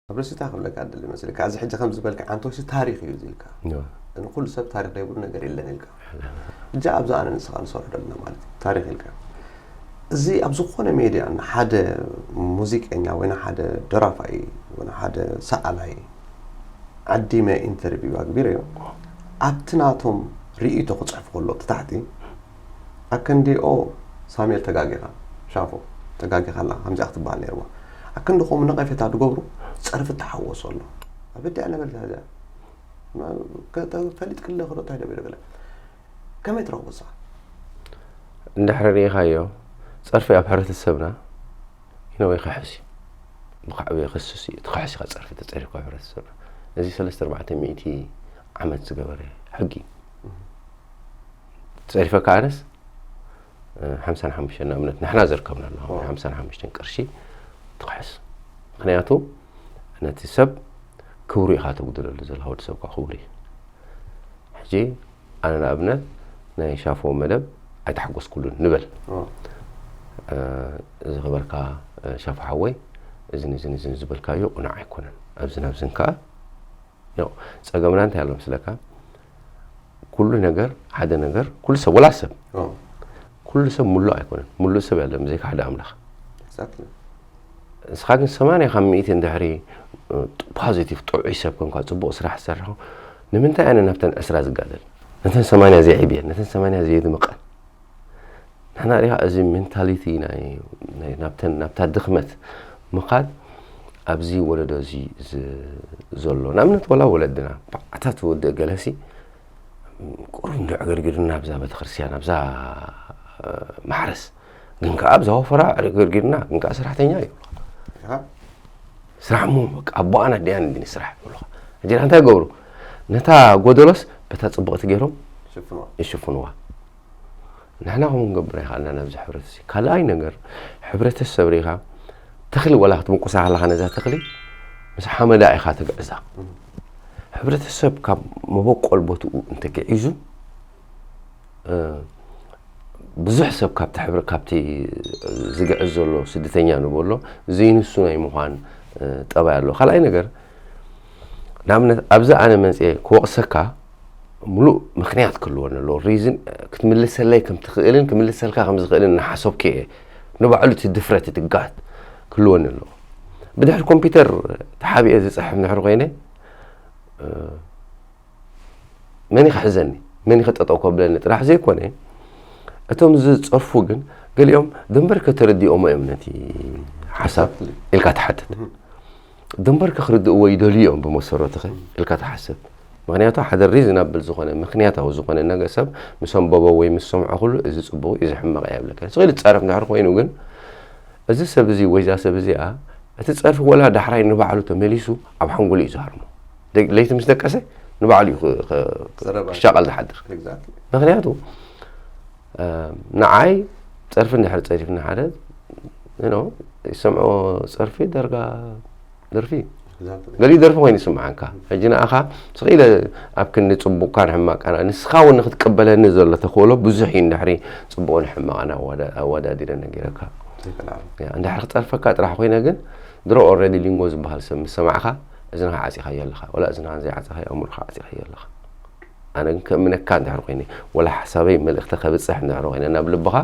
ኣብ ርእሲታ ክብለካ ደሊ መስለካ፣ እዚ ሕጂ ከም ዝበልካ ዓንቶሲ ታሪኽ እዩ ኢልካ። ንኩሉ ሰብ ታሪኽ ዘይብሉ ነገር የለን ኢልካ። እጃ ኣብዛ ኣነ ንስኻ ንሰርሖ ዘለና ማለት እዩ። ታሪኽ ኢልካ። እዚ ኣብ ዝኾነ ሜድያ ንሓደ ሙዚቀኛ ወይ ንሓደ ደራፋይ ወይ ንሓደ ሰኣላይ ዓዲመ ኢንተርቪው ኣግቢረዮ፣ ኣብቲ ናቶም ርእይቶ ክጽሕፍ ከሎ፣ እቲ ታሕቲ ኣከንዲኦ ሳሙኤል ተጋጊኻ፣ ሻፎ ተጋጊኻ ኣላ፣ ከምዚኣ ክትበሃል ነይርዋ። ኣከንዲ ከምኡ ነቐፌታ ዝገብሩ ጸርፊ ተሓወሶ ኣሎ። ኣበዲኣ ነበርታ እዚኣ። ፈሊጥ ክለ ክዶ እንታይ ደበለ በለ። ከመይ ትረኽቦ ንስኻ? እንድሕሪ ርኢኻዮ፣ ጸርፊ ኣብ ሕብረተሰብና ኢነወይ ክሕስ እዩ። ብካዕቢ ክስስ እዩ። እቲ ክሕስ ኢኻ ጸርፊ ተጸሪፍካ ኣብ ሕብረተሰብና። እዚ ሰለስተ ኣርባዕተ ሚእቲ ዓመት ዝገበረ ሕጊ እዩ። ጸሪፈካ ኣነስ ሓምሳን ሓሙሽተን ንኣብነት ንሕና ዘርከብና ኣለኹ ሓምሳን ሓሙሽተን ቅርሺ ትኽሕስ። ምክንያቱ ነቲ ሰብ ክብሩ ኢኻ ተጉድለሉ ዘለኻ፣ ወዲ ሰብ ከዓ ክቡር እዩ። ሕጂ ኣነ ንኣብነት ናይ ሻፎ መደብ ኣይተሓጎስኩሉን ንበል። እዚ ክበልካ ሻፎ ሓወይ፣ እዝን እዝን እዝን ዝበልካዮ ቅኑዕ ኣይኮነን። ኣብዝን ኣብዝን ከዓ ያው ጸገምና እንታይ ኣሎ መስለካ? ኩሉ ነገር ሓደ ነገር ኩሉ ሰብ ወላ ሰብ ኩሉ ሰብ ሙሉእ ኣይኮነን። ሙሉእ ሰብ የለን ብዘይካ ሓደ ኣምላኽ። ንስኻ ግን ሰማንያ ካብ ሚእቲ እንድሕሪ ፖዚቲቭ ጥዑይ ሰብ ኮንካ ጽቡቕ ስራሕ ዝሰርሕ ንምንታይ ኣነ ናብተን ዕስራ ዝጋደል? ነተን ሰማንያ ዘይዕብየን፣ ነተን ሰማንያ ዘየድምቐን? ንሕና ሪኻ እዚ ሜንታሊቲ ናይ ናብተን ናብታ ድኽመት ምኻድ ኣብዚ ወለዶ እዚ ዘሎ ንኣብነት ወላ ወለድና ባዕታት ወዲ ገለሲ ቁሩብ እንዶ ዕግርግርና ኣብዛ ቤተክርስትያን ኣብዛ ማሕረስ ግን ከዓ ኣብዛ ወፈራ ዕግርግርና ግን ከዓ ሰራሕተኛ እዩ ስራሕ ሞ ኣቦኣን ኣዲኣን እንዲ ስራሕ ይብሉኻ። ሕጂ እንታይ ገብሩ ነታ ጎደሎስ በታ ፅቡቕቲ ገይሮም ይሽፍንዋ። ንሕና ከምኡ ክንገብር ኣይከኣልናን ኣብዚ ሕብረት እዚ። ካልኣይ ነገር ሕብረተሰብ ርኢኻ ተኽሊ ወላ ክትምቁሳ ከለኻ ነዛ ተኽሊ ምስ ሓመዳ ኢኻ ትግዕዛ። ሕብረተሰብ ካብ መበቆል ቦትኡ እንተግዒዙ ብዙሕ ሰብ ካብቲ ሕብረ ካብቲ ዝግዕዝ ዘሎ ስደተኛ ንበሎ ዘይንሱ ናይ ምዃን ጠባይ ኣሎ። ካልኣይ ነገር ንኣብነት ኣብዚ ኣነ መፅየ ክወቕሰካ ሙሉእ ምኽንያት ክህልወኒ ኣለዎ። ሪዝን ክትምልሰለይ ከም ትኽእልን ክምልሰልካ ከም ዝኽእልን እናሓሰብኩ እየ ንባዕሉ እቲ ድፍረት እቲ ጋት ክህልወኒ ኣለዎ። ብድሕሪ ኮምፒውተር ተሓቢኤ ዝፅሕፍ እንድሕር ኮይነ መን ይኽሕዘኒ መን ይኽጠጠው ከብለኒ ጥራሕ ዘይኮነ እቶም ዝፀርፉ ግን ገሊኦም ደንበር ከተረዲኦሞ እዮም ነቲ ሓሳብ ኢልካ ትሓትት። ደንበር ከክርድእዎ ይደልዩ እዮም ብመሰረትኸ ኢልካ ትሓስብ። ምክንያቱ ሓደ ሪዝናብል ዝኾነ ምክንያታዊ ዝኾነ ነገር ሰብ ምስ ኣንበቦ ወይ ምስ ሰምዖ ኩሉ እዚ ፅቡቕ እዩ እዚ ሕማቕ እያ ይብለካ። ስቕ ኢሉ ዝፃረፍ እንድሕር ኮይኑ ግን እዚ ሰብ እዚ ወይ እዛ ሰብ እዚኣ እቲ ፀርፊ ወላ ዳሕራይ ንባዕሉ ተመሊሱ ኣብ ሓንጎሉ እዩ ዝሃርሞ። ለይቲ ምስ ደቀሰ ንባዕሉ እዩ ክሻቐል ዝሓድር። ምክንያቱ ንዓይ ፀርፊ እንድሕር ፀሪፍና ሓደ ይሰምዖ ፀርፊ ደርጋ ደርፊ ገሊኡ ደርፊ ኮይኑ ይስምዓካ። ሕጂ ንኣኻ ስቕ ኢለ ኣብ ክንዲ ፅቡቕካን ሕማቕካን ንስኻ እውን ንክትቀበለኒ ዘሎ ተኽእሎ ብዙሕ እዩ። እንድሕሪ ፅቡቕን ሕማቕን ኣወዳዲረ ነጊረካ። እንድሕሪ ክፀርፈካ ጥራሕ ኮይነ ግን ድሮ ኦልሬዲ ሊንጎ ዝበሃል ሰብ ምስ ሰማዕካ እዝንኻ ዓፂኻዮ ኣለኻ። ወላ እዝንኻ ዘይዓፀኻዮ ኣእምሮኻ ዓፂኻዮ ኣለኻ። ኣነ ግን ከእምነካ እንድሕር ኮይነ ወላ ሓሳበይ መልእኽቲ ከብፅሕ እንድሕር ኮይነ ናብ ልብኻ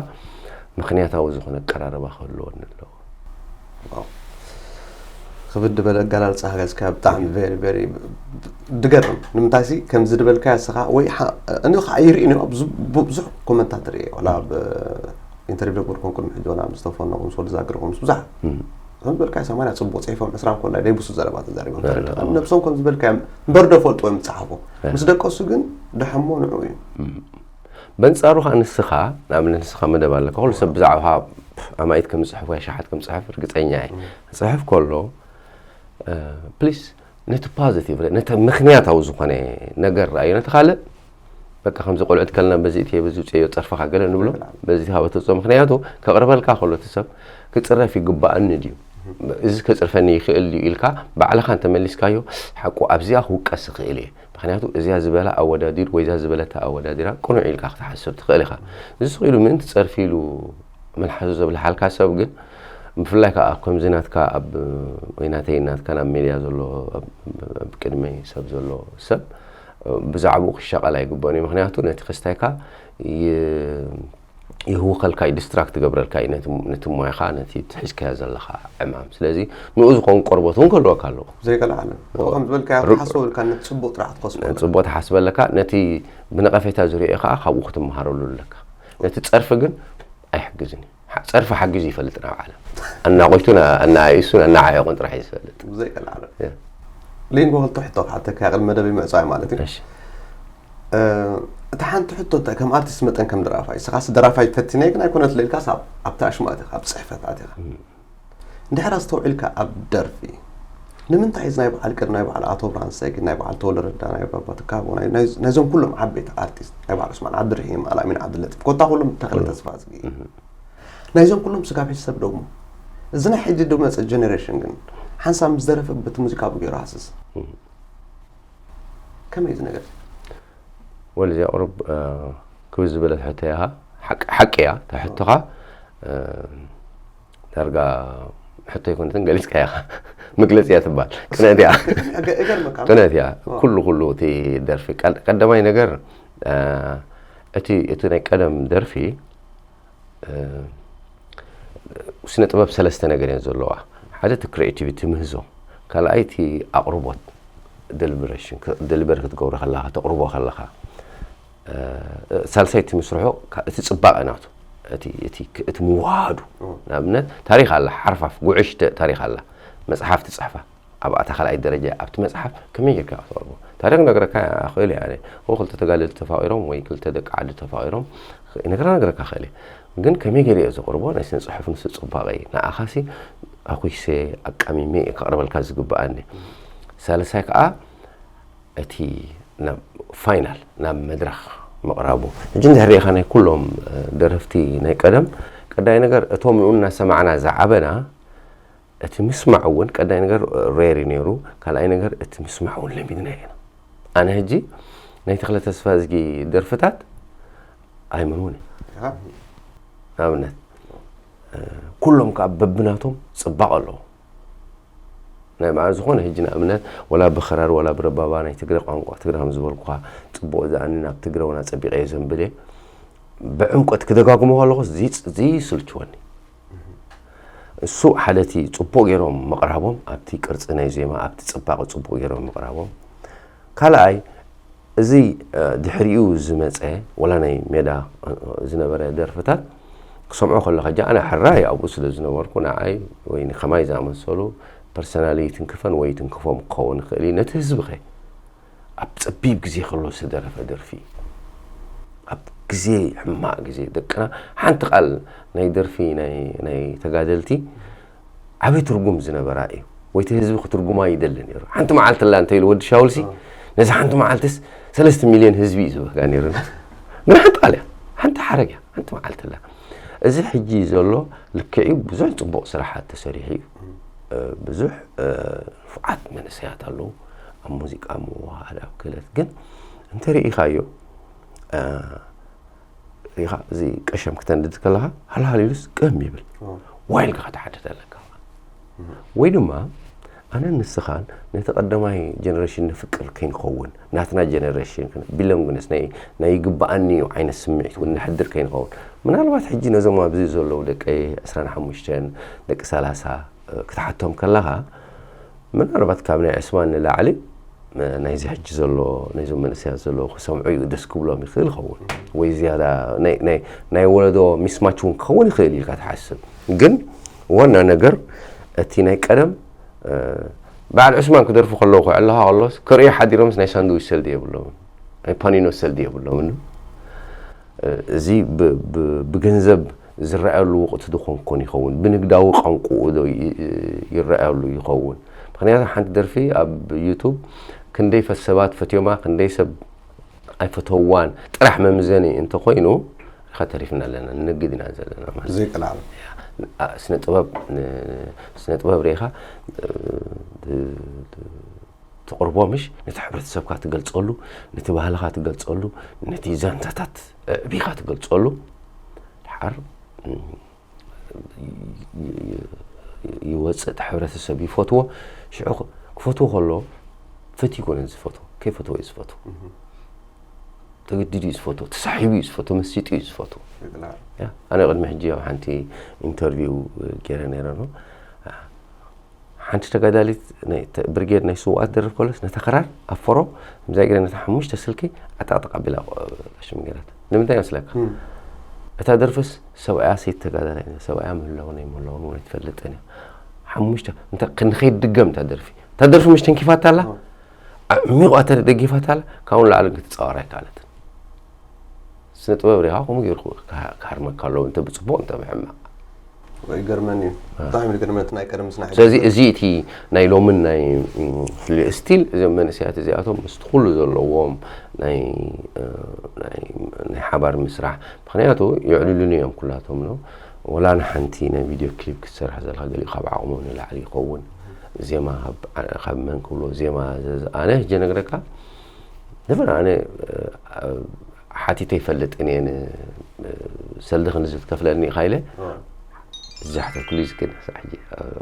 ምኽንያታዊ ዝኾነ ኣቀራርባ ክህልወኒ ኣለዎ። ክብድ በለ ኣጋላልፃ ገዝካ ብጣዕሚ ቨሪ ቨሪ ድገርም። ንምንታይ ሲ ከምዚ ድበልካ ስኻ ወይ እኒ ከዓ ይርኢ ብዙሕ ኮመንታት ርኢ ወላ ኢንተርቪው ገበርኩም ቅድሚ ሕጂ ወላ ምስ ተፈነቑ ምስ ወዲ ዛግርኩም ምስ ብዙሓት ከም ዝበልካዮ ሰማንያ ፅቡቕ ፅሒፎም ዕስራ ኮላ ደይብሱ ዘረባ ተዛሪቦም ተረዲኻ ነብሶም ከም ዝበልካዮ እምበር ዶ ፈልጥዎ እዮም ዝፀሓፉ ምስ ደቀሱ ግን ደሐሞ ንዑ እዩ። በንፃሩ ከዓ ንስኻ ንኣብነት ንስኻ መደብ ኣለካ ኩሉ ሰብ ብዛዕባኻ ኣማኢት ከም ዝፅሕፍ ወይ ኣሽሓት ከም ዝፅሕፍ ርግፀኛ እየ። ክፅሕፍ ከሎ ፕሊስ ነቲ ፖዚቲቭ ነቲ ምክንያታዊ ዝኾነ ነገር ረኣዩ ነቲ ካልእ በቃ ከምዚ ቆልዑት ከለና በዚ እትየ በዚ ውፅዮ ፀርፍኻ ገለ ንብሎ በዚ ትሃበ ተፅኦ ምክንያቱ ከቕርበልካ ከሎ እቲ ሰብ ክፅረፍ ይግባእኒ ድዩ እዚ ከፅርፈኒ ይኽእል ድዩ ኢልካ ባዕልኻ እንተመሊስካዮ ሓቁ ኣብዚኣ ክውቀስ ይኽእል እየ ምክንያቱ እዚኣ ዝበላ ኣወዳዲር ወይ እዛ ዝበለታ ኣወዳዲራ ቅኑዕ ኢልካ ክትሓስብ ትኽእል ኢኻ እዚ ስቕ ኢሉ ምእንቲ ፀርፊ ኢሉ መልሓሱ ዘብልሓልካ ሰብ ግን ብፍላይ ከዓ ከምዚ ናትካ ኣብ ወይ ናተይ ናትካ ናብ ሜድያ ዘሎ ኣብ ቅድመይ ሰብ ዘሎ ሰብ ብዛዕባኡ ክሻቐል ኣይግበኦን እዩ። ምክንያቱ ነቲ ክስታይካ ይህውኸልካ እዩ፣ ዲስትራክት ይገብረልካ እዩ ነቲ ሞያኻ፣ ነቲ ትሕዝካዮ ዘለኻ ዕማም። ስለዚ ንኡ ዝኾን ቆርበት እውን ክህልወካ ኣለዎ። ዘይቀልዓለ ከም ዝበልካዮ ክትሓስበልካ ነቲ ፅቡቅ ጥራሕ ክትኸስበሉ። ፅቡቅ ትሓስበለካ፣ ነቲ ብነቐፌታ ዝሪኦ ከዓ ካብኡ ክትመሃረሉ ኣለካ። ነቲ ፀርፊ ግን ኣይሕግዝን እዩ። ጸርፊ ሓጊዙ ይፈልጥ ናብ ዓለም። ኣናቆይቱን ኣናኣይሱን ኣናዓየቁን ጥራሕ እዩ ዝፈልጥ። ብዘይቀልዓለ። ሊንጎ ክልተ ሕቶ ክሓተካ ቅድሚ መደብ ይምዕጻይ ማለት እዩ። እሺ። እቲ ሓንቲ ሕቶ እንታይ ከም ኣርቲስት መጠን ከም ደራፋይ፣ ስኻስ ደራፋይ ፈቲነ ግን ኣይኮነት ለልካስ ኣብቲ ኣሽማት ኢኻ፣ ኣብ ጽሕፈታት ኢኻ። እንድሕር ኣስተውዒልካ ኣብ ደርፊ ንምንታይ እዚ ናይ በዓል ቅድም ናይ በዓል ኣቶ ብርሃን ሰጊድ ናይ በዓል ተወልደ ረዳ ናይ ባባ ትካቦ ናይዞም ኩሎም ዓበይቲ ኣርቲስት ናይ በዓል ዑስማን ዓብድርሒም ኣልኣሚን ዓብድለጢፍ ኮታ ኩሎም ተኽለ ተስፋ ዝጊ ናይዞም ኩሎም ስጋብ ሕጂ ሰብ ደግሞ እዚ ናይ ሕጂ ዝመፀ ጀነሬሽን ግን ሓንሳብ ምስ ደረፈ በቲ ሙዚቃ ብገይሩ ሃስስ ከመይ እዚ ነገር ወል እዚኣ ቁሩብ ክብዝ ዝበለት ሕቶ እያ። ሓቂ እያ እታ ሕቶኻ። ዳርጋ ሕቶ ኣይኮነትን፣ ገሊፅካ ኢኻ። መግለፂ እያ ትበሃል። ቅንዕቲ እያ። ቅንዕቲ እያ። ኩሉ ኩሉ እቲ ደርፊ ቀዳማይ ነገር እቲ እቲ ናይ ቀደም ደርፊ ስነ ጥበብ ሰለስተ ነገር እየን ዘለዋ። ሓደ እቲ ክሪኤቲቪቲ ምህዞ፣ ካልኣይ እቲ ኣቕርቦት ደሊበሬሽን ደሊበር ክትገብሮ ከለኻ ተቕርቦ ከለኻ፣ ሳልሳይ እቲ ምስርሑ እቲ ፅባቐ ናቱ እቲ ምውሃዱ። ንኣብነት ታሪክ ኣላ፣ ሓርፋፍ ጉዕሽ ታሪክ ኣላ፣ መፅሓፍ ትፅሕፋ ኣብኣታ ካልኣይ ደረጃ ኣብቲ መፅሓፍ ከመይ ጌርካ ክትቕርቦ? ታሪክ ነግረካ ክእል እየ ኣነ። ክልተ ተጋደልቲ ተፋቒሮም ወይ ክልተ ደቂ ዓዲ ተፋቒሮም ነገር ነግረካ ክእል እየ። ግን ከመይ ገይረ እየ ዘቕርቦ? ናይ ስነ ፅሑፍ ንሱ ፅባቐ እዩ። ንኣኻሲ ኣኩይሰ ኣቃሚመ እየ ከቕርበልካ ዝግብኣኒ። ሳልሳይ ከዓ እቲ ናብ ፋይናል ናብ መድረኽ ምቕራቡ። ሕጂ እንድሕር ሪኢኻ ናይ ኩሎም ደረፍቲ ናይ ቀደም ቀዳይ ነገር እቶም ንኡ እናሰማዕና ዝዓበና እቲ ምስማዕ እውን ቀዳይ ነገር ሬር እዩ ነይሩ። ካልኣይ ነገር እቲ ምስማዕ እውን ለሚድና ኢና። ኣነ ሕጂ ናይ ተኽለ ተስፋዝጊ ደርፍታት ኣይምንውን እየ። ንኣብነት ኩሎም ከዓ በብናቶም ፅባቕ ኣለዎ። ናይ መዓዝ ዝኾነ ሕጂ ንኣብነት ወላ ብኽራር ወላ ብረባባ ናይ ትግረ ቋንቋ ትግረ ከም ዝበልኩኻ ፅቡቕ ዝኣኒ ናብ ትግረ ወላ ፀቢቐ እየ ዘንብል እየ። ብዕምቆት ክደጋግሞ ከለኹ ዝይስልችወኒ። እሱ ሓደ እቲ ጽቡቕ ገይሮም ምቕራቦም ኣብቲ ቅርጺ ናይ ዜማ ኣብቲ ጽባቐ ጽቡቕ ገይሮም ምቕራቦም። ካልኣይ እዚ ድሕሪኡ ዝመጸ ወላ ናይ ሜዳ ዝነበረ ደርፍታት ክሰምዖ ከለኻ እጃ ኣነ ሕራይ ኣብኡ ስለ ዝነበርኩ ንዓይ ወይ ንኸማይ ዝኣመሰሉ ፐርሰናሊ ይትንክፈን ወይ ይትንክፎም ክኸውን ይኽእል እዩ ነቲ ህዝቢ ኸ ኣብ ጸቢብ ግዜ ከሎ ዝተደረፈ ደርፊ ኣብ ግዜ ሕማቕ ግዜ ደቅና ሓንቲ ቃል ናይ ደርፊ ናይ ናይ ተጋደልቲ ዓቢ ትርጉም ዝነበራ እዩ። ወይቲ ህዝቢ ክትርጉማ ይደሊ ነይሩ። ሓንቲ መዓልቲ ኣላ እንተ ኢሉ ወዲ ሻውልሲ ነዚ ሓንቲ መዓልትስ ሰለስተ ሚልዮን ህዝቢ እዩ ዝበህጋ ነይሩ። ግን ሓንቲ ቃል እያ፣ ሓንቲ ሓረግ እያ፣ ሓንቲ መዓልቲ ኣላ። እዚ ሕጂ ዘሎ ልክዕ እዩ። ብዙሕ ጽቡቕ ስራሓት ተሰሪሑ እዩ። ብዙሕ ንፉዓት መንእሰያት ኣለዉ ኣብ ሙዚቃ ምውሃድ ኣብ ክእለት ግን እንተርኢኻዮ ሪኻ እዚ ቀሸም ክተንድድ ከለኻ ሃልሃል ኢሉስ ቅም ይብል ዋይልካ ክትሓድድ ኣለካ ወይ ድማ ኣነን ንስኻን ነቲ ቀዳማይ ጀነሬሽን ንፍቅር ከይንኸውን ናትና ጀነሬሽን ቢሎም ግንስ ናይ ይግብኣኒ እዩ ዓይነት ስምዒት እውን ነሕድር ከይንኸውን ምናልባት ሕጂ ነዞም ኣብዚ ዘለዉ ደቂ ዕስራን ሓሙሽተን ደቂ ሰላሳ ክትሓቶም ከለኻ ምናልባት ካብ ናይ ዕስማን ንላዕሊ ናይዚ ሕጂ ዘሎ ናይዞም መንእሰያት ዘለዉ ክሰምዑ እዩ ደስ ክብሎም ይኽእል ይኸውን ወይ ዝያዳ ናይ ወለዶ ሚስማች እውን ክኸውን ይኽእል ኢልካ ትሓስብ ግን ዋና ነገር እቲ ናይ ቀደም በዓል ዕስማን ክደርፉ ከለዉ ክዕለኻ ከሎስ ክርእዩ ሓዲሮምስ ናይ ሳንድዊች ሰልዲ የብሎምን ናይ ፓኒኖ ሰልዲ የብሎምን እዚ ብገንዘብ ዝረኣየሉ ወቕቲ ዶ ኮንኮን ይኸውን ብንግዳዊ ቋንቋኡ ዶ ይረኣየሉ ይኸውን ምክንያቱ ሓንቲ ደርፊ ኣብ ዩቱብ ክንደይ ሰባት ፈትዮማ ክንደይ ሰብ ኣይፈተዋን ጥራሕ መምዘኒ እንተኮይኑ ሪኻ ተሪፍና ኣለና ንነግድ ኢና ዘለና ማለት ብዘይ ቀላል ስነ ጥበብ ስነ ጥበብ ሪኻ ትቕርቦ ምሽ ነቲ ሕብረተሰብካ ትገልፀሉ ነቲ ባህልኻ ትገልፀሉ ነቲ ዛንታታት ዕቢኻ ትገልፀሉ ድሓር ይወፅእ፣ እቲ ሕብረተሰብ ይፈትዎ። ሽዑ ክፈትዎ ከሎ ፈትዩ ይኮነን ዝፈትዎ፣ ከይፈትዎ እዩ ዝፈትዎ። ተገዲዱ እዩ ዝፈትዎ፣ ተሳሒቡ እዩ ዝፈትዎ፣ መሲጡ እዩ ዝፈትዎ። ኣነ ቅድሚ ሕጂ ኣብ ሓንቲ ኢንተርቪው ገይረ ነይረ ነው። ሓንቲ ተጋዳሊት ብርጌድ ናይ ስውኣት ደርፍ ከሎስ ነታ ክራር ኣብ ፈሮ ምዛይ ገይረ ነታ ሓሙሽተ ስልኪ ኣጣቕጣቕ ኣቢላ ሽም ገይራት። ንምንታይ ይመስለካ? እታ ደርፍስ ሰብኣያ ሴት ተጋዳላይ፣ ሰብኣያ ምህላውን ኣይምህላውን እውን ኣይትፈልጥን እያ። ሓሙሽተ ንኸይድገም እታ ደርፊ፣ እታ ደርፊ ምሽ ተንኪፋታ ኣላ፣ ዓሚቑ ኣተ ደጊፋታ ኣላ፣ ካብኡ ንላዕሊ ክትፃወር ኣይከኣለትን። ስነ ጥበብ ሪኻ ከምኡ ገይሩ ክሃርመካ ኣለዎ፣ እንተ ብፅቡቕ እንተ ብሕማቕ። ይገርመኒ እዩ። ብጣዕሚ ዝገርመኒ እቲ ናይ ቀደም ስና ስለዚ እዚ እቲ ናይ ሎምን ናይ ስቲል እዞም መንእሰያት እዚኣቶም ምስቲ ኩሉ ዘለዎም ናይ ናይ ሓባር ምስራሕ፣ ምክንያቱ ይዕልሉኒ እዮም ኩላቶም ነው። ወላ ንሓንቲ ናይ ቪድዮ ክሊፕ ክትሰርሕ ዘለካ ገሊኡ ካብ ዓቕሞም ንላዕሊ ይኸውን። ዜማ ካብ መን ክብሎ ዜማ ኣነ ህጀ ነግረካ ነበር ኣነ ሓቲተ ይፈልጥን እየ። ሰልዲ ክንዚ ትከፍለኒ ኢኻ ኢለ ዝዛሕተኩሉ እዩ ዝክን።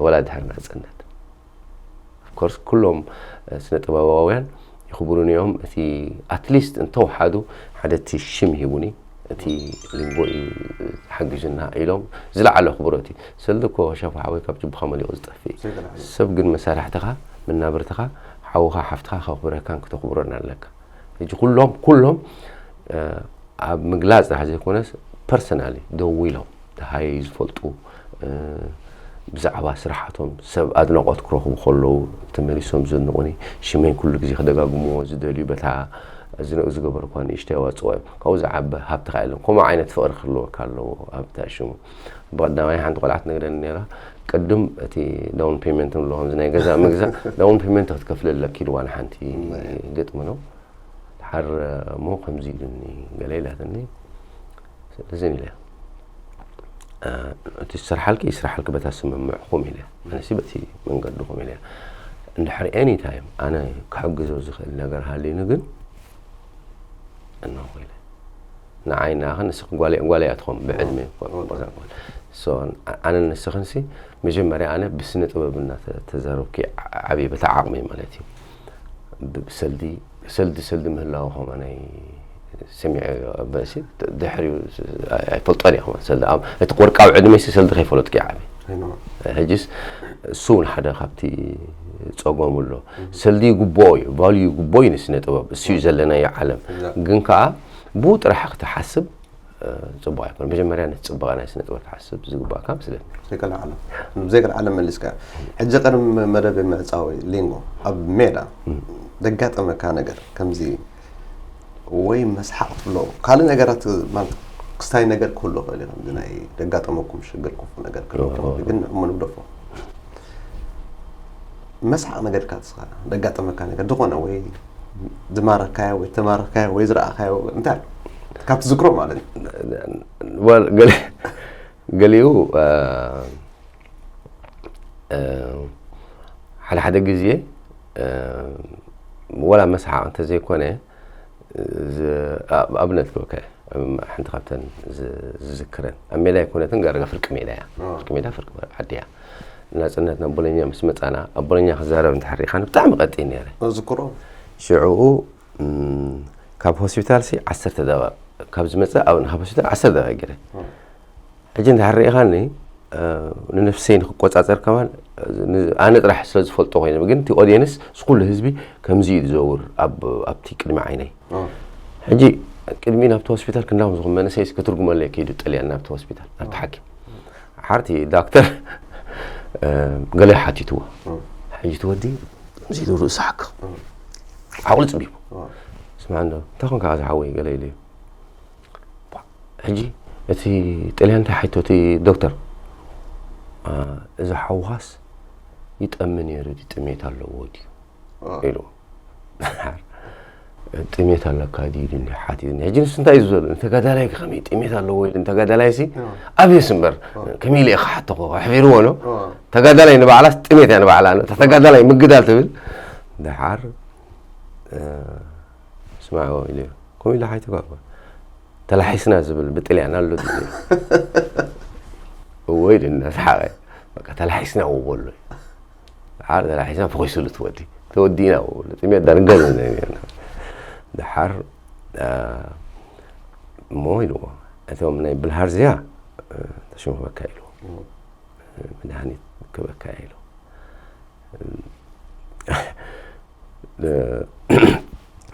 ወላ ድሕር ናፅነት ኮርስ ኩሎም ስነ ጥበባውያን ይኽብሩኒ እዮም። እቲ ኣትሊስት እንተወሓዱ ሓደ እቲ ሽም ሂቡኒ፣ እቲ ሊንጎ እዩ ሓጊዙና ኢሎም ዝለዓለ ኣኽብሮት እዩ። ሰልዲ እኮ ሸፋ ሓወይ ካብ ጅቡኻ መሊቑ ዝጠፍእ እዩ። ሰብ ግን መሳርሕትኻ፣ መናብርትኻ፣ ሓውኻ ሓፍትኻ ከኽብረካን ክተኽብሮን ኣለካ። ሕጂ ኩሎም ኩሎም ኣብ ምግላፅ ጥራሕ ዘይኮነስ ፐርሰናሊ ደው ኢሎም ደሃይ ዝፈልጡ ብዛዕባ ስራሓቶም ሰብ ኣድናቖት ክረኽቡ ከለዉ ተመሊሶም ዘንቑኒ ሽመይ ኩሉ ግዜ ክደጋግምዎ ዝደልዩ በታ ዝንኡ ዝገበርኳ ንእሽተይ ኣዋፅኦ እዮም። ካብኡ ዝዓበ ሃብቲ ከ የለን። ከምኡ ዓይነት ፍቕሪ ክህልወካ ኣለዎ ሃብታ ሽሙ። ብቐዳማይ ሓንቲ ቆልዓ ትነግረኒ ነይራ፣ ቅድም እቲ ዳውን ፔመንት ንብሎ ከምዚ ናይ ገዛ ምግዛእ ዳውን ፔመንት ክትከፍሊ ኣለኪ ኢልዋ ንሓንቲ ግጥሚ ነው። ድሓር እሞ ከምዚ ኢሉኒ ገለ ኢላትኒ። ስለዚ ኢለ እቲ ዝሰርሓልኪ ይስራሓልኪ በታ ስምምዕኹም ኢለ ኣነሲ በቲ መንገድኹም ኢለ እንድሕር ኤኒ ታይም ኣነ ክሕግዞ ዝኽእል ነገር ሃልዩኒ ግን እነሆ ኢለ ንዓይ ንኣኸ ንስኺ ጓል ጓል እያ ትኾን ብዕድመ ኣነ ንስኽንሲ መጀመርያ ኣነ ብስነ ጥበብ እናተዛረብኩ ዓብየ በታ ዓቕመይ ማለት እዩ። ሰልዲ ሰልዲ ሰልዲ ምህላው ከማናይ ሰሚዐ በሲ ድሕሪኡ ኣይፈልጦን እየ ከማን ሰልዲ እቲ ቆርቃዊ ዕድመይሲ ሰልዲ ከይፈለጥኩ ዓብየ። ሕጅስ እሱ እውን ሓደ ካብቲ ፀገሙ ኣሎ። ሰልዲ ይግብኦ እዩ፣ ቫልዩ ይግብኦ እዩ ንስነ ጥበብ፣ እሱ እዩ ዘለናዮ ዓለም። ግን ከዓ ብኡ ጥራሕ ክትሓስብ ፅቡቅ ኣይኮነ። መጀመርያ ነቲ ፅባቐ ናይ ስነ ጥበብ ክትሓስብ ዝግባእካ ምስለኒ። ዘይቀልዓለም ዘይቀልዓለም መሊስካ። ሕጂ ቀደም መደብ ምዕፃዊ ሊንጎ ኣብ ሜዳ ደጋጠመካ ነገር ከምዚ ወይ መስሓቅ ትብሎ ካልእ ነገራት ማለት ክስታይ ነገር ክህሉ ክእል እዩ። ከምዚ ናይ ደጋጠመኩም ሽግር ክፉ ነገር ክህሉ ግን እሞ ንግደፎ መስሓቅ ነገር ካትስኻ ደጋጠመካ ነገር ዝኾነ ወይ ዝማረካዮ ወይ ተማረካዮ ወይ ዝረኣካዮ እንታይ ኣሎ? ካብ ትዝክሮ ማለት እዩ። ወል ገለ ገሊኡ ሓደ ሓደ ግዜ ወላ መስሓቕ እንተዘይኮነ ኣብነት ክበካ ሓንቲ ካብተን ዝዝክረን ኣብ ሜዳ ኣይኮነትን ጋርጋ ፍርቂ ሜዳ እያ። ፍርቂ ሜዳ ፍርቂ ዓዲ እያ። ናፅነት ናብ ቦሎኛ ምስ መፃና ኣብ ቦሎኛ ክዛረብ እንተሓሪኻኒ ብጣዕሚ ቀጢ ነይረ። ዝክሮ ሽዕኡ ካብ ሆስፒታል ሲ ዓሰርተ ደቂቕ ካብ ዝመፅእ ኣብ ካብ ሆስፒታል ዓሰርተ ደቂቕ ገይረ ሕጂ እንድሕር ርኢኻኒ ንነፍሰይ ንክቆፃፀር ከማን ኣነ ጥራሕ ስለ ዝፈልጦ ኮይነ ግን እቲ ኦዲየንስ ስኩሉ ህዝቢ ከምዚ እዩ ዝዘውር ኣብቲ ቅድሚ ዓይነይ ሕጂ ቅድሚ ናብቲ ሆስፒታል ክንዳኹም ዝኹም መንእሰይ ክትርጉመለይ ከይዱ ጥልያን ናብቲ ሆስፒታል ናብቲ ሓኪም ሓርቲ ዳክተር ገለ ሓቲትዎ ሕጂ እቲ ወዲ እዚ ኢሉ ርእሱ ሓካ ዓቕሉ ፅቢቡ ስማዕ እንዶ እንታይ ኮንካ ዝሓወይ ገለ ኢሉ እዩ ሕጂ እቲ ጥልያን እንታይ ሓይቶ እቲ ዶክተር እዚ ሓውኻስ ይጠሚ ነይሩ ድዩ ጥሜት ኣለዎ ድዩ ኢሉ ጥሜት ኣለካ ድዩ ኢሉኒ ሓቲትኒ ሕጂ ንሱ እንታይ እዩ ዝበሉ ንተጋዳላይ ከመይ ጥሜት ኣለዎ ኢሉ ንተጋዳላይ ሲ ኣብየስ እምበር ከመይ ኢለ ክሓተኹ ኣሕፊርዎ ኖ ተጋዳላይ ንባዕላስ ጥሜት እያ ንባዕላ እታ ተጋዳላይ ምግዳል ትብል ደሓር ስማዕዎ ኢሉ ከምኡ ኢሉ ሓይትጓጓ ተላሒስና ዝብል ብጥልያን ኣሎ እወ ኢሉ እናሰሓቐ፣ በቃ ተላሒስና እዎ በሎ። ደሓር ተላሒስና ፈኺሱሉ እቲ ወዲ። ተወዲእና እዎ በሎ። ጥሜት ዳርጋ ኣለና ነርና። ደሓር፣ አ፣ እሞ ኢልዎ፣ "እቶም ናይ ብልሃርዝያ፣ እ፣ ተሽሙ ክበካ" ኢልዎ። "መድሃኒት ክበካ" ኢልዎ።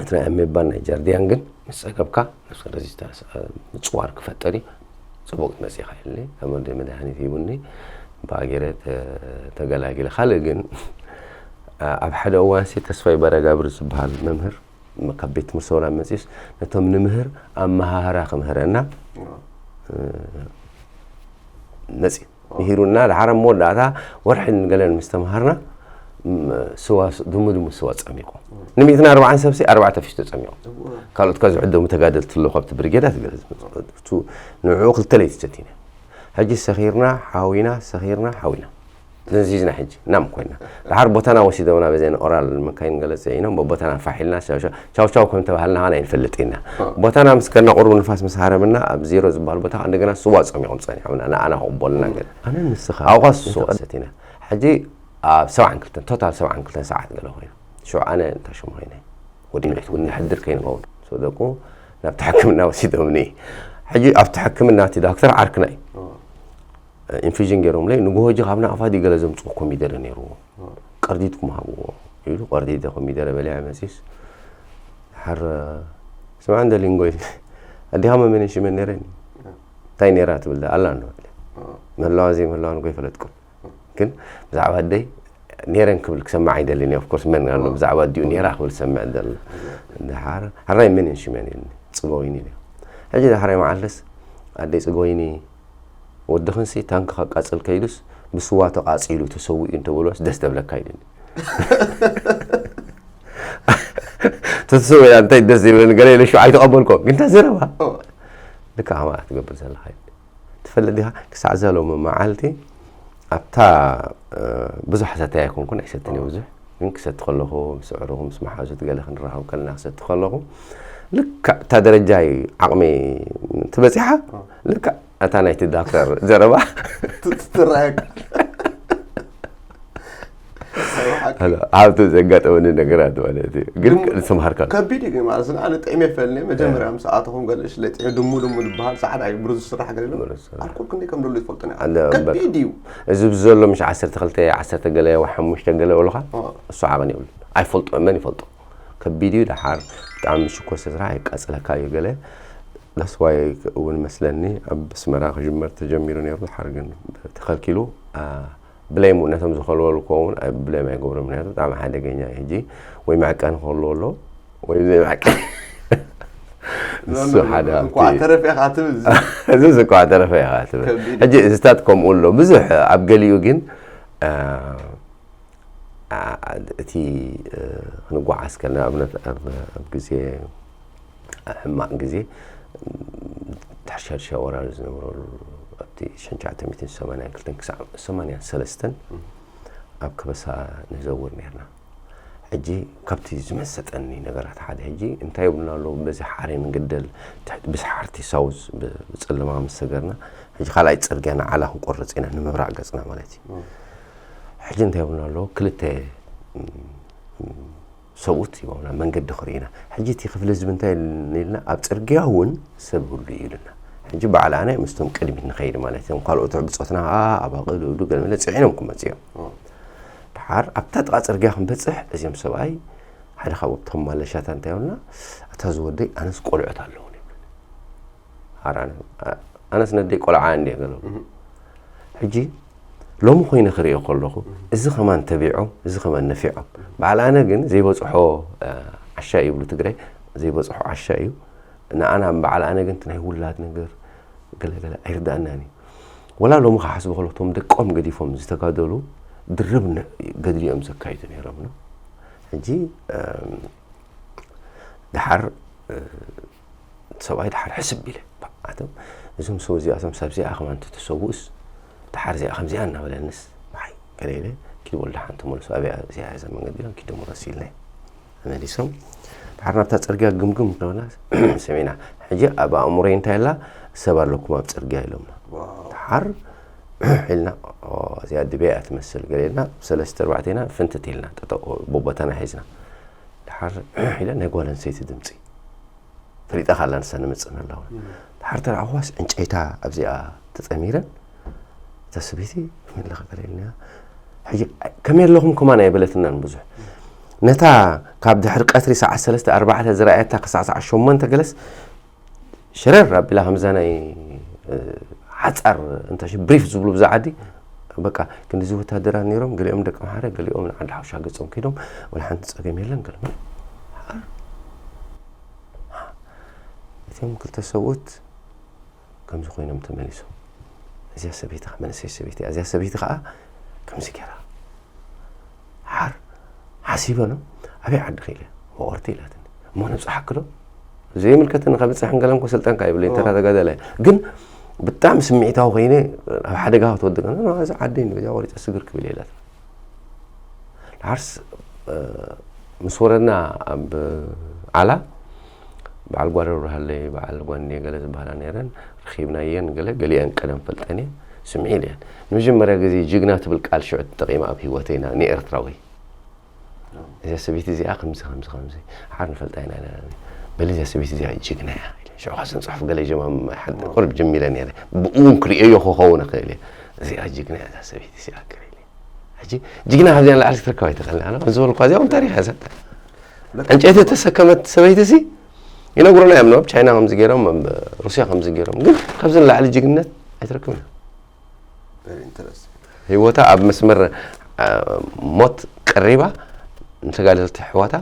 እቲ ናይ ኣሜባን ናይ ጃርዲያን ግን ምስ ጸገብካ ነብስካ ረዚስታንስ፣ እ፣ ምጽዋር ክፈጥር እዩ። ጽቡቕ መጺኻ ኢሉኒ። ተመርዶ መድሃኒት ሂቡኒ። ብኣገረ ተ-፣ ተገላጊለ። ካልእ ግን፣ እ፣ ኣብ ሓደ እዋንሲ ተስፋይ በረጋብር ዝበሃል መምህር ም-፣ ካብ ቤት ትምህርቲ ሰውራ መጺኡስ ነቶም ንምህር ኣመሃህራ ክምህረና፣ እ፣ መጺኡ። ምሂሩና፣ ደሓር ኣብ መወዳእታ ወርሒ ንገለን ምስ ተምሃርና፣ ም-፣ ስዋ ስ-፣ ድሙ ድሙ ስዋ ጸሚቑ። ንሚእትን ኣርባዓን ሰብሲ ኣርባዕተ ፊስቶ ጸሚቑ። እወ። ካልኦት ካብ ዝዕደሙ ተጋደልቲ ኣለዉ፣ ካብቲ ብሪጌዳት ገለ ዝመጹ። እቱ ንዕኡ ክልተ ለይቲ ሰቲና። ሕጂ ሰኺርና፣ ሓዊና፣ ሰኺርና፣ ሓዊና። ተንዚዝና ሕጂ፣ ናም ኮይና። ደሓር ቦታና ወሲዶምና በዘን ኦራል መካይን ገለ ጽዒኖም፣ ቦታና ፋሕ ኢልና፣ ቻው ቻው፣ ቻው ቻው ከም ተባሃልና ኸና ኣይንፈልጥ ኢና። እ። ቦታና ምስ ከድና ቁሩብ ንፋስ ምስ ሃረመና፣ ኣብ ዜሮ ዝበሃል ቦታ እንደገና ስዋ ጸሚቖም ጸኒሖምና፣ ንኣና ክቕበሉና ገለ። ኣነ ንስኻ ኣብኡ ኸኣ ስዋ ሰቲና። ሕጂ ኣብ ሰብዓን ክልተን፣ ቶታል ሰብዓን ክልተን ሰዓት ገለ ኮይና። ሽዑ ኣነ እንታይ ሽሙ ኮይነ? ወዲ ንሕት፣ ወዲ ንሕድር ከይንኸውን። ሰው ደቁ ናብቲ ሕክምና ወሲዶምኒ። ሕጂ ኣብቲ ሕክምና እቲ ዳክተር ዓርክና እዩ። እ። ኢንፊዥን ገይሮምለይ፣ ንግሆ ሕጂ ካብ ናቕፋ ድዩ ገለ ዘምጽኦ ኮሚደረ ነይርዎ። እ። ቀርዲድኩም ሃብዎ ኢሉ፣ ቀርዲደ ኮሚደረ በሊዐ መጺስ፣ ድሓር፣ "ስማዕ እንደ ሊንጎ" ኢሉ፣ "ኣዴኻ መመነን ሽመን ነይረን?" እ። "እንታይ ነይራ ትብል? ኣላ እንዶ" ኢለ። እ። ምህላዋ ዘይምህላዋ ንጎ ኣይፈለጥኩን። እ። ግን ብዛዕባ ኣደይ ነይረን ክብል ክሰምዕ ኣይደልን እየ። ኦፍኮርስ መን ኣሎ እ። ብዛዕባ ኣዲኡ ነይራ ክብል ዝሰምዕ ዘሎ። ድሓር፣ "ሕራይ መን ሽመን?" ኢሉኒ። "ጽገወይኒ" ኢለ። ሕጂ ዳሕራይ መዓልትስ፣ "ኣደይ ጽገወይኒ፣ ወድኽንሲ ታንኪ ከቃጽል ከይዱስ ብስዋ ተቃጺሉ ተሰዊኡ እንተበልዋስ ደስ ደብለካ" ኢሉኒ። ተሰዊኡ እንታይ ደስ ይብል? ገለ ኢለ ሽዑ ኣይተቐበልኮ። ግን እንታ ዘረባ። ኦ። ልክዕ ከማኣ ትገብር ዘለኻ ኢሉኒ። ትፈልጥ ዲኻ? ክሳዕ እዛ ሎሚ መዓልቲ ኣብታ፣ እ፣ ብዙሕ ሰታይ ኣይኮንኩን፣ ኣይሰትን እየ ብዙሕ። ግን ክሰቲ ከለኹ፣ ምስ ኣዕሩኹ፣ ምስ መሓዙት ገለ ክንራኸብ ከለና ክሰቲ ከለኹ፣ ልክዕ እታ ደረጃይ ዓቕመይ ትበጺሓ፣ እ። ልክዕ እታ ናይቲ ዳክተር ዘረባ ት-፣ ትረኣየካ። ኣለ፣ ኣብቲ ዘጋጠመኒ ነገራት ማለት እዩ። ግን ግን ዝተምሃርካ ከቢድ እዩ ግን ማለት ነው። ኣነ ጥዕሜ ፈልኒ መጀመርያ እ። ምስ ኣተኹም ገለ ሽለ ጥዑ ድሙ ድሙ ዝበሃል ጻዕዳ እዩ ብሩዝ ዝስራሕ ገለ ኢሎም። ብሩዝ ዝስራሕ። ኣልኮል ክንደይ ከም ደሎ ይፈልጡን እዮም። ኣለ፣ በቃ። ከቢድ እዩ። እዚ ብዘሎ ምሽ ዓሰርተ ክልተ፣ ዓሰርተ ገለ፣ ወይ ሓሙሽተ ገለ በሉኻ፣ እ። እሱ ዓቕን የብሉ። ኣይፈልጦ፣ መን ይፈልጦ? ከቢድ እዩ። ደሓር ብጣዕሚ ሽኮር ስራሕ የቃጽለካ እዩ ገለ። ዳስዋይ እውን መስለኒ ኣብ ኣስመራ ክጅመር ተጀሚሩ ነይሩ፣ ድሓር ግን ተኸልኪሉ። ኣ፣ ብሌም ነቶም ዝኸልወሉ ክኸውን፣ ኣይ፣ ብሌም ኣይገብሮም፣ ምክንያቱ ብጣዕሚ ሓደገኛ እዩ። ሕጂ ወይ መዕቀኒ ክህልዎ ኣለዎ፣ ወይ ዘይመዕቀኒ። እሱ ሓደ ካብቲ እንኳዕ ተረፈ ኢኻ ትብል። እዚ እንኳዕ ተረፈ ኢኻ ትብል። ከቢድ። ሕጂ እዚታት ከምኡ ኣሎ። ብዙሕ ኣብ ገሊኡ ግን፣ ኣ፣ ኣ፣ እቲ፣ እ፣ ክንጓዓዝ ከለና፣ ኣብነት ኣብ፣ ኣብ ግዜ ሕማቕ ግዜ፣ ድሕሪ ሻድሻይ ወራር ዝነበረሉ፣ ኣብቲ ሽሕን ትሽዓተ ሚእትን ሰማንያን ክልተን ክሳዕ ሰማንያን ሰለስተን እም። ኣብ ከበሳ ንዘውር ነርና። ሕጂ ካብቲ ዝመሰጠኒ ነገራት ሓደ፣ ሕጂ እንታይ ይብሉና ኣለዉ፣ በዚ ሓሬን ንግደል፣ ትሕቲ፣ ብሰሓርቲ ሳውዝ ብ-፣ ብጸለማ ምስ ሰገርና፣ ሕጂ ካልኣይ ጽርግያ ንዓላ ክንቆርጽ ኢና፣ ንምብራቕ ገጽና ማለት እዩ። እም። ሕጂ እንታይ ይብሉና ኣለዉ፣ ክልተ፣ እም፣ እም፣ ሰብኡት ይብሉና፣ መንገዲ ክርእዩና። ሕጂ እቲ ክፍሊ ህዝቢ እንታይ ኢልና፣ ኣብ ጽርግያ እውን ሰብ ይህሉ እዩ ኢሉና። ሕጂ በዓል ኣነ ምስቶም ቅድሚት ንኸይድ ማለት እዮም። ካልኦት ብጾትና ኸኣ ኣባቕል፣ እብዱ፣ ገለ መለ ጽዒኖም ክመጹ እዮም። እም። ድሓር ኣብታ ጥቓ ጽርግያ ክንበጽሕ፣ እዚኦም ሰብኣይ፣ ሓደ ካብቶም ማለሻታ እንታይ ይብሉና፣ "ኣታ ዝወደይ፣ ኣነስ ቆልዑት ኣለዉኒ" ይብሉኒ። ሓራን፣ ኣ-፣ ኣነስ ነደይ ቆልዓ እንድየ ገለ። እህ። ሕጂ ሎሚ ኮይነ ክርእዮ ከለኹ፣ እህ። እዚ ከማን ተቢዖም፣ እዚ ከማን ነፊዖም። በዓል ኣነ ግን ዘይበጽሖ፣ እ፣ ዓሻ ይብሉ ትግራይ፣ ዘይበጽሖ ዓሻ እዩ። ንኣና በዓል ኣነ ግን እቲ ናይ ውላድ ነገር ገለ ገለ ኣይርድኣናን እዩ። ወላ ሎሚ ክሓስቦ ከለኹ፣ እቶም ደቆም ገዲፎም ዝተጋደሉ ድርብ ነ-፣ ገድሊ እዮም ዘካይዱ ነይሮም ነው። ሕጂ፣ እም፣ ደሓር፣ እ፣ ሰብኣይ ደሓር ሕስብ ኢለ፣ "ባ፣ ኣቶም፣ እዞም ሰብ እዚኣቶም፣ ሰብ እዚኣ ከማን እንተተሰውኡስ፣ ደሓር እዚኣ ከምዚኣ እናበለንስ፣ ባይ፣ ገለ ኢለ፣ ኪድ በሉ ደሓን ተመለሱ፣ ኣብያ እዚኣ እዛ መንገዲ" ኢሎም ኪድ ደሞ ረስ ኢልና። ተመሊሶም፣ ደሓር ናብታ ጽርግያ ግምግም እናበልና ሰሚዕና። ሕጂ ኣብ ኣእምሮይ እንታይ ኣላ፣ "ሰብ ኣለኩም ኣብ ጽርግያ" ኢሎምና። ዋው። ደሓር ኢልና፣ "ኦ፣ እዚኣ ድቤ እያ ትመስል" ገለ ኢልና፣ ሰለስተ ኣርባዕተ ኢና ፍንትት ኢልና፣ ጠጠው ብቦታና ሒዝና። ድሓር ኢለ ናይ ጓል ኣንስተይቲ ድምፂ ፈሊጣ ካላ ንሳ ንምፅእ ምህላው። ድሓር ተረኣኽዋስ ዕንጨይታ ኣብዚኣ ተፀሚረን፣ እታ ሰበይቲ ምልኽ ገለ ኢልና፣ ሕጂ ከመይ ኣለኹም ከማን ኣይበለትናን ብዙሕ። ነታ ካብ ድሕሪ ቀትሪ ሰዓት ሰለስተ ኣርባዕተ ዝረኣየታ ክሳዕ ሰዓት ሸሞንተ ገለስ ሸረር ኣቢላ ከምዛ ናይ፣ እ፣ ሓጻር እንተ ሽ-፣ ብሪፍ ዝብሉ ብዛ ዓዲ፣ በቃ ክንዲዚ ወታደራት ነይሮም፣ ገሊኦም ደቂ ኣምሓረ፣ ገሊኦም ንዓዲ ሓውሻ ገጾም ከይዶም፣ ወላ ሓንቲ ጸገም የለን፣ ገለ እቶም ክልተ ሰብኡት ከምዚ ኮይኖም ተመሊሶም። እዚኣ ሰበይቲ ከ-፣ መንእሰይ ሰበይቲ እያ። እዚኣ ሰበይቲ ከኣ ከምዚ ገይራ። ሓር ሓሲበ ነው። ኣበይ ዓዲ ኸይለ? መቖርቲ ኢላትኒ። እሞ ነብጽሓኪ ዶ? ዘይምልከተኒ፣ ከብጽሕ እንከለንኮ ስልጠንካ ይብለኝ፣ ተራ ተጋዳላይ። ግን ብጣዕሚ ስምዒታዊ ኮይነ ኣብ ሓደጋ ክትወድቅ፣ "ኖ፣ ኖ፣ እዚ ዓደይ እንዲ፣ በዚኣ ቆሪጸ ስግር ክብል" ኢላትኒ። ድሓርስ፣ እ፣ ምስ ወረድና ኣብ ዓላ፣ በዓል ጓረ ብርሃለይ፣ በዓል ጓንዴ ገለ ዝበሃላ ነይረን፣ ረኺብናየን ገለ፣ ገሊአን ቀደም ፈልጠን እየ፣ ስምዒ ኢለየን። ንመጀመርያ ግዜ ጅግና ትብል ቃል ሽዑ ተጠቒመ ኣብ ህይወተይ ና-፣ ንኤርትራዊ። እዛ ሰበይቲ እዚኣ ከምዚ፣ ከምዚ፣ ከምዚ፣ ሓር ንፈልጣ ኢና ኢለና። በሊ እዛ ሰበይቲ እዚኣ ጅግና እያ ኢለ። ሽዑ ካስን ጽሑፍ ገለ ጀማም ሓደ ቁሩብ ጀሚረ ነይረ። ብኡ እውን ክርእየዮ ክኸውን እኽእል እየ። እዚኣ ጅግና እያ እዛ ሰበይቲ እዚኣ ክብል እየ። ሕጂ ጅግና ካብዚኣ ንላዕሊ ክትረክብ ኣይትኽእልን። ኣነ ከም ዝበልኳ እዚኣ እውን ታሪኽ እያ ዘላ። ዕንጨይቲ እተሰከመት ሰበይቲ ሲ ይነግሩና እዮም፣ ኣብ ቻይና ከምዚ ገይሮም፣ ኣብ ሩስያ ከምዚ ገይሮም። ግን ካብዚ ንላዕሊ ጅግንነት ኣይትረክብን። Very interesting። ህይወታ ኣብ መስመር፣ አ፣ ሞት ቀሪባ፣ ንተጋደልቲ ኣሕዋታ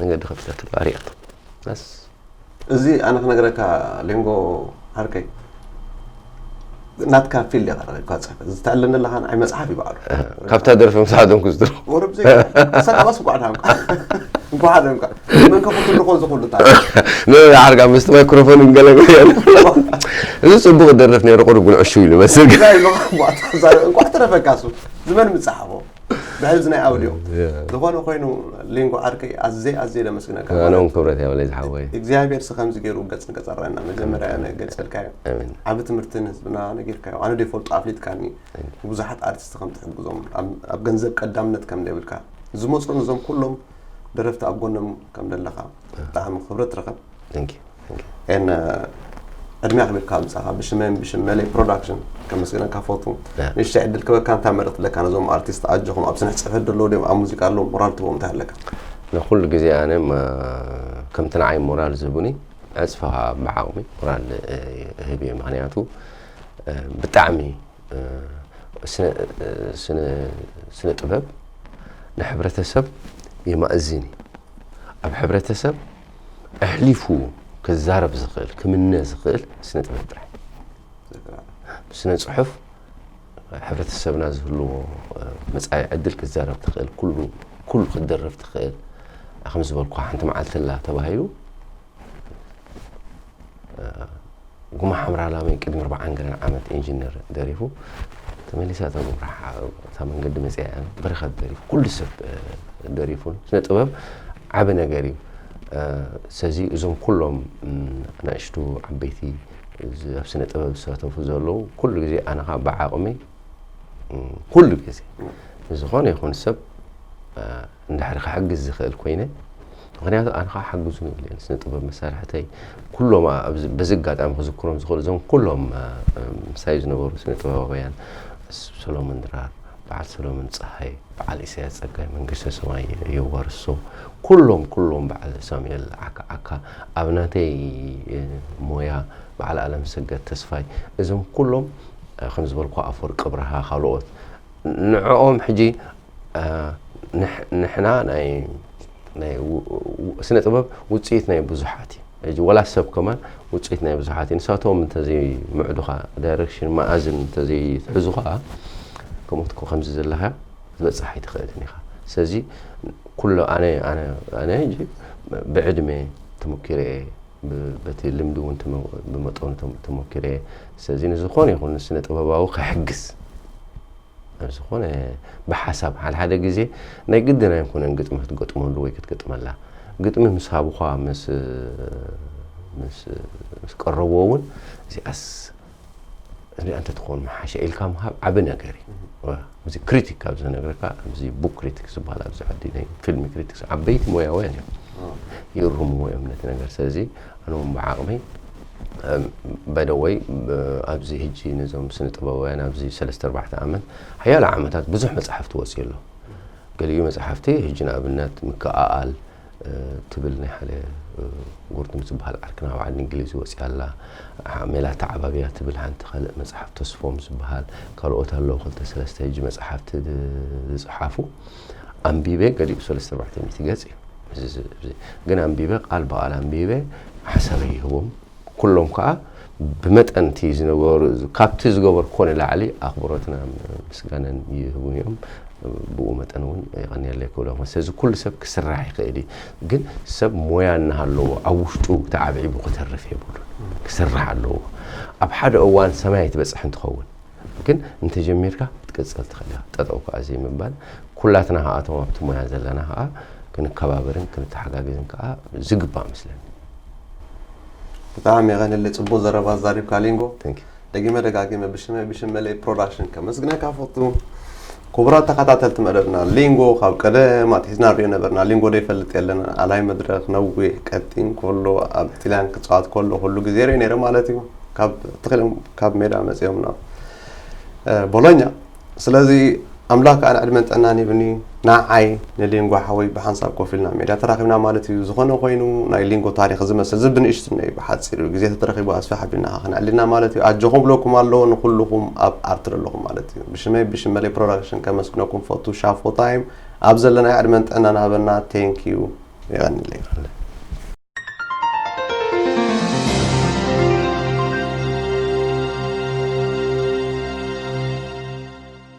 መገዲ ከፊታትሉ ኣርእያቶ። በስ። እዚ ኣነ ክነግረካ ሊንጎ ዓርከይ፣ ናትካ ፊልድ ኢኻ ረኺብካ ትጽሕፍ። እዚ ተዕልለኒ ዘለኻ ንዓይ መጽሓፍ እዩ ባዕሉ። እ፣ ካብታ ደርፊ ምስ ሃደምኩ ዝድሮ። ወረብ ዘይ-፣ ሰላም ኣስ እንኳዕ ደሓንካ። እንኳዕ ደሓንካ። መን ከ ክትልኾ ዝኽእሉ ታ-? ንዓርጋ ምስቲ ማይክሮፎን እንገለገለ። እዚ ጽቡቕ ደርፍ ነይሩ፣ ቁሩብ ግን ዕሹ ኢሉ መስል። እንታይ ኢሉ? እንኳዕ ተረፈካ እሱ። ዝመን ምጽሓፎ? ብሕልዚ ናይ ኣውድዮ። ያ። ዝኾነ ኮይኑ ሊንጎ ዓርከይ ኣዝየ ኣዝየ ለመስግነካ ኣነ ማለት እውን ክብረት ያብለይ ዝሓወይ። እግዚኣብሔር ስ ከምዚ ገይሩ ገጽ ንገጸረና። መጀመርያ ገጸልካዮ። ኣሜን። ዓቢ ትምህርቲ ንህዝብና ነጊርካዮ። ኣነ ዶ ይፈልጦ ኣፍሊጥካኒ። ኣሜን። ብዙሓት ኣርቲስት ከም ትሕግዞም፣ ኣብ፣ ኣብ ገንዘብ ቀዳምነት ከም ደብልካ፣ ዝመጹ ነዞም ኩሎም ደረፍቲ ኣብ ጎኖም ከም ደለኻ ብጣዕሚ ክብረት ትረኸብ። Thank you። Thank you። ኤን ዕድሜ ኣኽቢርካ ምጻኻ ብሽመን ብሽም መለይ ፕሮዳክሽን ከመስግነካ ፈቱ። ያ። ንእሽተይ ዕድል ክበካ እንታ መልእኽቲ ኣለካ ነዞም ኣርቲስት ኣጆኹም ኣብ ስነ ጽሕፈት ደለዉ ድዮም ኣብ ሙዚቃ ኣለዉ ሞራል ትቦም እንታይ ኣለካ? ንኹሉ ግዜ ኣነ ማ-፣ ከምቲ ንዓይ ሞራል ዝህቡኒ ዕጽፊ ብዓቕሚ ሞራል፣ እ፣ እህብ እየ። ምኽንያቱ፣ እ፣ ብጣዕሚ፣ እ፣ ስነ፣ እ፣ ስነ፣ ስነ ጥበብ ንሕብረተሰብ የማእዝን እዩ። ኣብ ሕብረተሰብ ኣሕሊፉ ክዛረብ ዝኽእል፣ ክምነ ዝኽእል ስነ ጥበብ ጥራሕ። ስነ ጽሑፍ ሕብረተሰብና ዝህልዎ፣ እ፣ መጻኢ ዕድል ክዛረብ ትኽእል፣ ኩሉ፣ ኩሉ ክትደርፍ ትኽእል። ከም ዝበልኩ ሓንቲ መዓልቲ ኣላ ተባሂሉ፣ እ፣ ጉማ ሓምራ ላመይ ቅድሚ ኣርባዓን ገለን ዓመት ኢንጂነር ደሪፉ፣ ተመሊሳ እታ ጉምራ ሓ-፣ እታ መንገዲ መጽያ እያ፣ በረኸት ደሪፉ፣ ኩሉ ሰብ፣ እ፣ ደሪፉ። ስነ ጥበብ ዓቢ ነገር እዩ። እ፣ ስለዚ እዞም ኩሎም፣ እም፣ ኣናእሽቱ ዓበይቲ፣ እዚ ኣብ ስነ ጥበብ ዝሳተፉ ዘለዉ፣ ኩሉ ግዜ ኣነ ኸኣ ብዓቕመይ፣ እም፣ ኩሉ ግዜ ንዝኾነ ይኹን ሰብ፣ እ፣ እንድሕሪ ክሕግዝ ዝኽእል ኮይነ፣ ምኽንያቱ ኣነ ኸዓ ሓግዙ ይብል እየ፣ ስነ ጥበብ መሳርሕተይ ኩሎም፣ ኣ-፣ ኣብዚ፣ በዚ ኣጋጣሚ ክዝክሮም ዝኽእሉ እዞም ኩሎም፣ እ፣ ምሳይ ዝነበሩ ስነ ጥበባውያን፣ ስ-፣ ሰሎሞን ድራር፣ በዓል ሰሎሞን ጸሃየ፣ በዓል ኢሳያስ ጸጋይ፣ መንግስተ ሰማይ የዋርሶ፣ ኩሎም፣ ኩሎም በዓል ሳሙኤል ዓካ ዓካ፣ ኣብ ናተይ፣ እ፣ ሞያ በዓል ኣለምሰገድ ተስፋይ፣ እዞም ኩሎም፣ እ፣ ከም ዝበልኩ ኣፈወርቂ ኣብርሃ፣ ካልኦት፣ ንዕኦም ሕጂ፣ እ፣ ንሕ-፣ ንሕና ናይ፣ ናይ ው-፣ ው-፣ ስነ ጥበብ ውጽኢት ናይ ብዙሓት እዩ። ሕጂ ወላ ሰብ ከማን ውጽኢት ናይ ብዙሓት እዩ። ንሳቶም እንተዘይምዕዱኻ፣ ዳይሬክሽን መኣዝን እንተዘይትሕዙ ኸኣ፣ ከምኡ ትኮ-፣ ከምዚ ዘለኻ ክትበጽሕ ኣይትኽእልን ኢኻ። ስለዚ ኩሎ ኣነ፣ ኣነ፣ ኣነ ሕጂ ብዕድመ ተመኪረ እየ፣ ብ-፣ በቲ ልምዲ እውን ተመ-፣ ብመጠኑ ተም-፣ ተመኪረ እየ። ስለዚ ንዝኾነ ይኹን ስነ ጥበባዊ ክሕግዝ፣ ኣብ ዝኾነ ብሓሳብ፣ ሓደ ሓደ ግዜ ናይ ግድን ኣይኮነን ግጥሚ ክትገጥመሉ ወይ ክትገጥመላ። ግጥሚ ምስ ሃቡኻ፣ ምስ፣ ምስ፣ ምስ ቀረብዎ እውን፣ እዚኣስ እዚኣ እንተትኸውን ምሓሸ ኢልካ ምሃብ ዓቢ ነገር እዩ። እዚ ክሪቲክ ካብ ዝነግረካ፣ እዚ ቡክ ክሪቲክ ዝበሃል ኣብዚ ዓዲ ናይ ፊልም ክሪቲክስ ዓበይቲ ሞያውያን እዮም። ይእርምዎ እዮም ነቲ ነገር። ስለዚ ኣነ እውን ብዓቕመይ፣ ባይ ዘ ወይ፣ ኣብዚ ሕጂ ነዞም ስነ ጥበባውያን ኣብዚ ሰለስተ ኣርባዕተ ዓመት፣ ሓያሎ ዓመታት ብዙሕ መጽሓፍቲ ወፅዩ ኣሎ። ገሊኡ መጽሓፍቲ ሕጂ ንኣብነት ምክእኣል ትብል ናይ ሓደ ጉርዱም ዝበሃል ዓርክና ኣብ ዓዲ እንግሊዝ ወፂኣ ኣላ። ሜላ ተዓባብያ ትብል ሓንቲ ካልእ መፅሓፍ፣ ተስፎም ዝበሃል ካልኦት ኣለዉ፣ ክልተ ሰለስተ ሕጂ መፅሓፍቲ ዝፀሓፉ። ኣንቢበ፣ ገሊኡ ሰለስተ ኣርባዕተ ሚእቲ ገፅ እዩ። ግን ኣንቢበ፣ ቃል ብቓል ኣንቢበ ሓሳበይ ይህቦም። ኩሎም ከዓ ብመጠን እቲ ዝነበሩ፣ ካብቲ ዝገበርክዎ ንላዕሊ ኣኽብሮትና ምስጋናን ይህቡን እዮም። ብኡ መጠን እውን የቐንየለይ ክብሎም። ስለዚ ኩሉ ሰብ ክስራሕ ይኽእል እዩ። ግን ሰብ ሞያ እናሃለዎ ኣብ ውሽጡ ተዓብዒቡ ክተርፍ የብሉን። ክስራሕ ኣለዎ። ኣብ ሓደ እዋን ሰማይ ኣይትበጽሕን ትኸውን። ግን እንተጀሚርካ ክትቅጽል ትኽእል ኢኻ። ጠጠው ከዓ ዘይምባል። ኩላትና ከዓ እቶም ኣብቲ ሞያ ዘለና ከዓ ክንከባበርን ክንተሓጋገዝን ከዓ ዝግባእ መስለኒ። ብጣዕሚ የቐንየለይ፣ ጽቡቕ ዘረባ ኣዛሪብካ ሊንጎ። ደጊመ ደጋጊመ ብሽመይ ብሽም መለይ ፕሮዳክሽን ከመስግነካ ፈቱ። ክቡራት ተኸታተልቲ መደብና፣ ሊንጎ ካብ ቀደም ኣትሒዝና ንሪኦ ነበርና። ሊንጎ ዶ ይፈልጥ የለን። ኣላይ መድረኽ ነዊሕ ቀጢን ከሎ ኣብ ጥልያን ክጻወት ከሎ ኩሉ ግዜ ርኢ ነይረ ማለት እዩ። ካብ ተኽሎም ካብ ሜዳ መጺኦም ናብ ቦሎኛ። ስለዚ ኣምላኽ ከኣ ዕድመን ጥዕናን ይብኒ። ንዓይ ንሊንጎ ሓወይ ብሓንሳብ ኮፍ ኢልና ሜዳ ተራኺብና ማለት እዩ። ዝኾነ ኮይኑ ናይ ሊንጎ ታሪኽ ዝመስል እዚ ብንእሽትነይ ብሓጺሩ ግዜ ተተረኺቡ ኣስፍሕ ኣቢልና ከነዕልልና ማለት እዩ። ኣጆኹም ብለኩም ኣሎ ንኹልኹም ኣብ ኣርት ዘለኹም ማለት እዩ። ብሽመይ ብሽም መለይ ፕሮዳክሽን ከመስግነኩም ፈቱ። ሻፎ ታይም ኣብ ዘለና ዕድመን ጥዕናን ሃበና። ቴንክ ዩ። የቐንለይ።